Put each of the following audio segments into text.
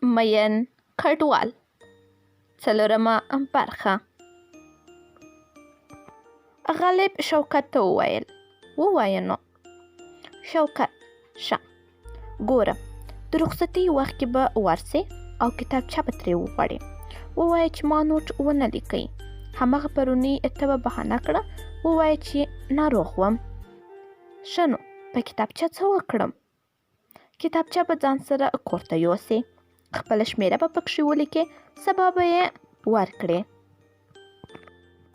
مین کډوال څلورمه برخه. غالب شوکت ته وویل: ووایه نو. شوکت: ښه ګوره، د رخصتۍ وخت کې به ورسې او کتابچه به ترې وغواړې. ووایه چې ما نوټ ونه لیکئ. همغه پرونۍ تبه بهانه کړه، ووایه چې ناروغ وم. ښه نو په کتابچه څه وکړم؟ کتابچه به ځان سره کور ته یوسې، خپله شمېره به پکښې ولیکې، سبا به یې ورکړې.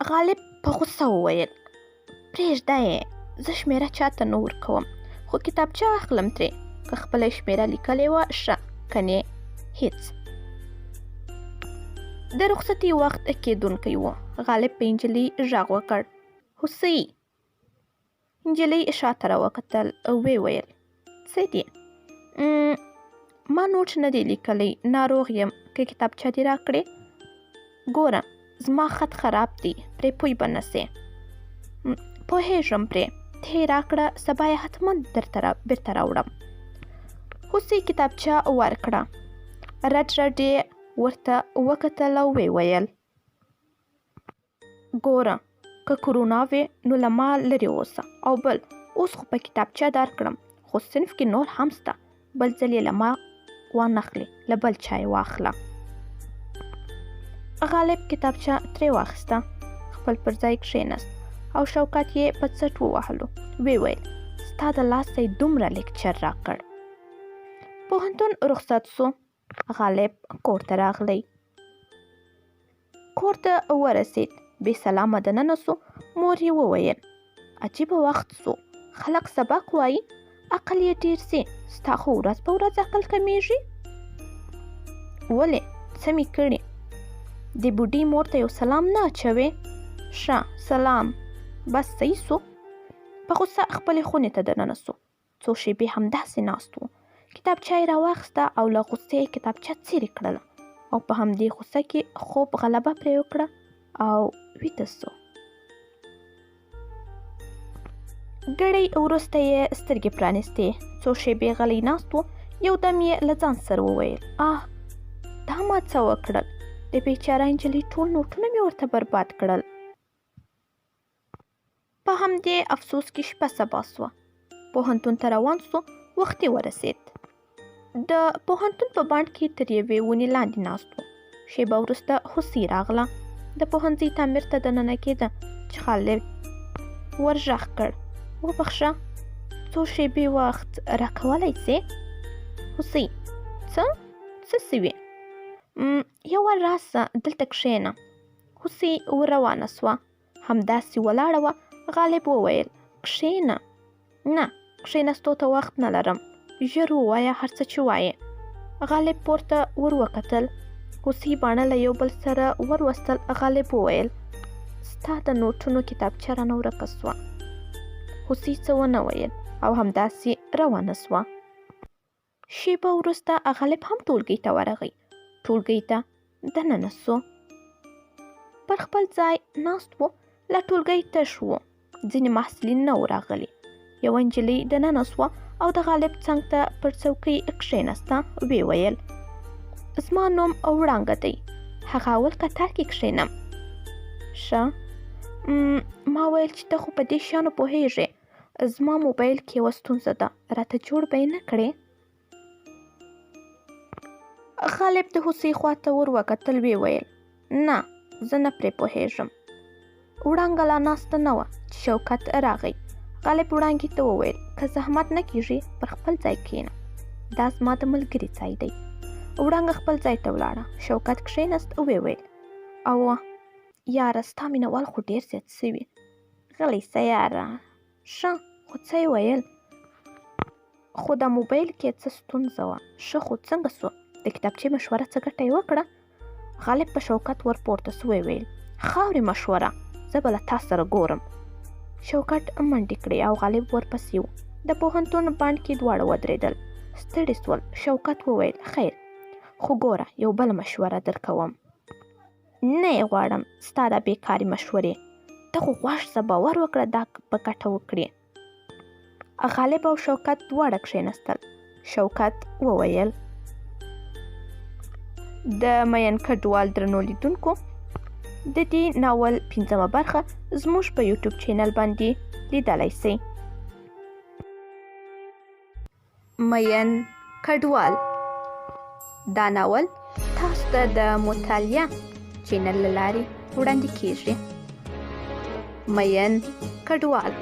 غالب په غوسه وویل: پرېږده یې، زه شمېره چاته نه ورکوم، خو کتابچه اخلم ترې، که خپله شمېره لیکلې وه ښه، کنې هیڅ. د رخصتۍ وخت کېدونکی و. غالب په نجلۍ غږ وکړ: هوسۍ! نجلۍ شاته راوکتل، ویې ویل: څه دي؟ ما نوټ نه دی لیکلی، ناروغ یم، که کتابچه دې راکړې؟ ګوره زما خط خراب دی، پرې پوه به نه شې. پوهېږم پرې، ته یې راکړه، سبا یې حتما درته بیرته راوړم. هوسۍ کتابچه ورکړه، رډ رډ یې ورته وکتل او ویې ویل: ګوره که کرونا وي نو له ما لرې اوسه، او بل اوس خو په کتابچه درکړم، خو صنف کې نور هم سته، بل ځل یې له ما وانخلې، له بل چا یې واخله. غالب کتابچه ترې واخیسته، خپل پر ځای کښېناست او شوکت یې په څټ ووهلو، ویې ویل: ستا د لاسه یې دومره لیکچر راکړ. پوهنتون رخصت سو، غالب کور ته راغلی. کور ته ورسېد، بې سلامه دننه سو. مور یې وویل: عجیبه وخت سو، خلک سبق وایي، عقل یې ډېر سي، ستا خو ورځ په ورځ عقل کمیږي. ولې څه مې کړي؟ د بوډۍ مور ته یو سلام نه اچوې؟ ښه سلام، بس صحیح سو. په غوسه خپلې خونې ته دننه سو. څو شېبې همداسې ناست و. کتابچه یې راواخیسته او له غوسې یې کتابچه څیرې کړله او په همدې غوسه کې خوب غلبه پرې وکړه او ویده سو. ګړی وروسته یې سترګې پرانیستې، څو شېبې غلی ناست و، یو دم یې له ځان سره وویل: آه، دا ما څه وکړل؟ د بیچاره نجلۍ ټول نوټونه مې ورته برباد کړل. په همدې افسوس کې شپه سبا سوه. پوهنتون ته روان سو، وختي ورسېد. د پوهنتون په بانډ کې تر یوې ونې لاندې ناست و. شېبه وروسته هوسۍ راغله. د پوهنځي تعمیر ته دننه کېده چې خالد ور غږ کړ: وبخښه، څو شېبې وخت راکولی سې؟ هوسۍ: څه؟ څه سوي؟ یو وار راسه دلته کښېنه. هوسۍ ور روانه سوه. همداسې ولاړه وه. غالب وویل: کښېنه. نه، کښېناستو ته وخت نه لرم، ژر ووایه هر څه چې وایې. غالب پورته ور وکتل. هوسۍ باڼه له یو بل سره وروستل. غالب وویل: ستا د نوټونو کتابچه رانه ورکه سوه. هوسۍ څه ونه ویل او همداسې روانه سوه. شېبه وروسته غالب هم ټولګي ته ورغی. ټولګي ته دننه سو. پر خپل ځای ناست و، لا ټولګی تش و، ځینې محصلین نه وو راغلي. یوه نجلۍ دننه سوه او د غالب څنګ ته پر څوکۍ کښېناسته. ویې ویل: زما نوم وړانګه دی، هغه اول کتار کې کښېنم. ښه، ما ویل چې ته خو په دې شیانو پوهېږې، زما موبایل کې یوه ستونزه ده، راته جوړ به یې نه کړې؟ غالب د هوسۍ خواته ور وکتل، ویې ویل: نه، زه نه پرې پوهېږم. وړانګه لا ناسته نه وه چې شوکت راغی. غالب وړانګې ته وویل: که زحمت نه کیږي پر خپل ځای کښېنه، دا زما د ملګري ځای دی. وړانګه خپل ځای ته ولاړه. شوکت کښېناست، ویې ویل: اوه یاره، ستا مینهوال خو ډېر زیات سوي. غلی سه یاره. ښه خو څه یې ویل؟ خو دا موبایل کې څه ستونزه وه. ښه خو څنګه سو؟ د کتابچې مشوره څه ګټه یې وکړه؟ غالب په شوکت ور پورته سو، ویې ویل: خاورې مشوره، زه به له تا سره ګورم. شوکت منډې کړې او غالب ورپسې و. د پوهنتون بانډ کې دواړه ودرېدل، ستړي سول. شوکت وویل: خیر، خو ګوره یو بله مشوره درکوم. نه یې غواړم ستا دا بېکارې مشورې، ته خو غوږ شه، باور وکړه دا به ګټه وکړي. غالب او شوکت دواړه کښېناستل. شوکت وویل. د مین کډوال درنو لیدونکو، د دې ناول پنځمه برخه زموږ په یوټیوب چینل باندې لیدلای شئ. مین کډوال دا ناول تاسو ته د مطالعه چینل له لارې وړاندې کیږي. مین کډوال.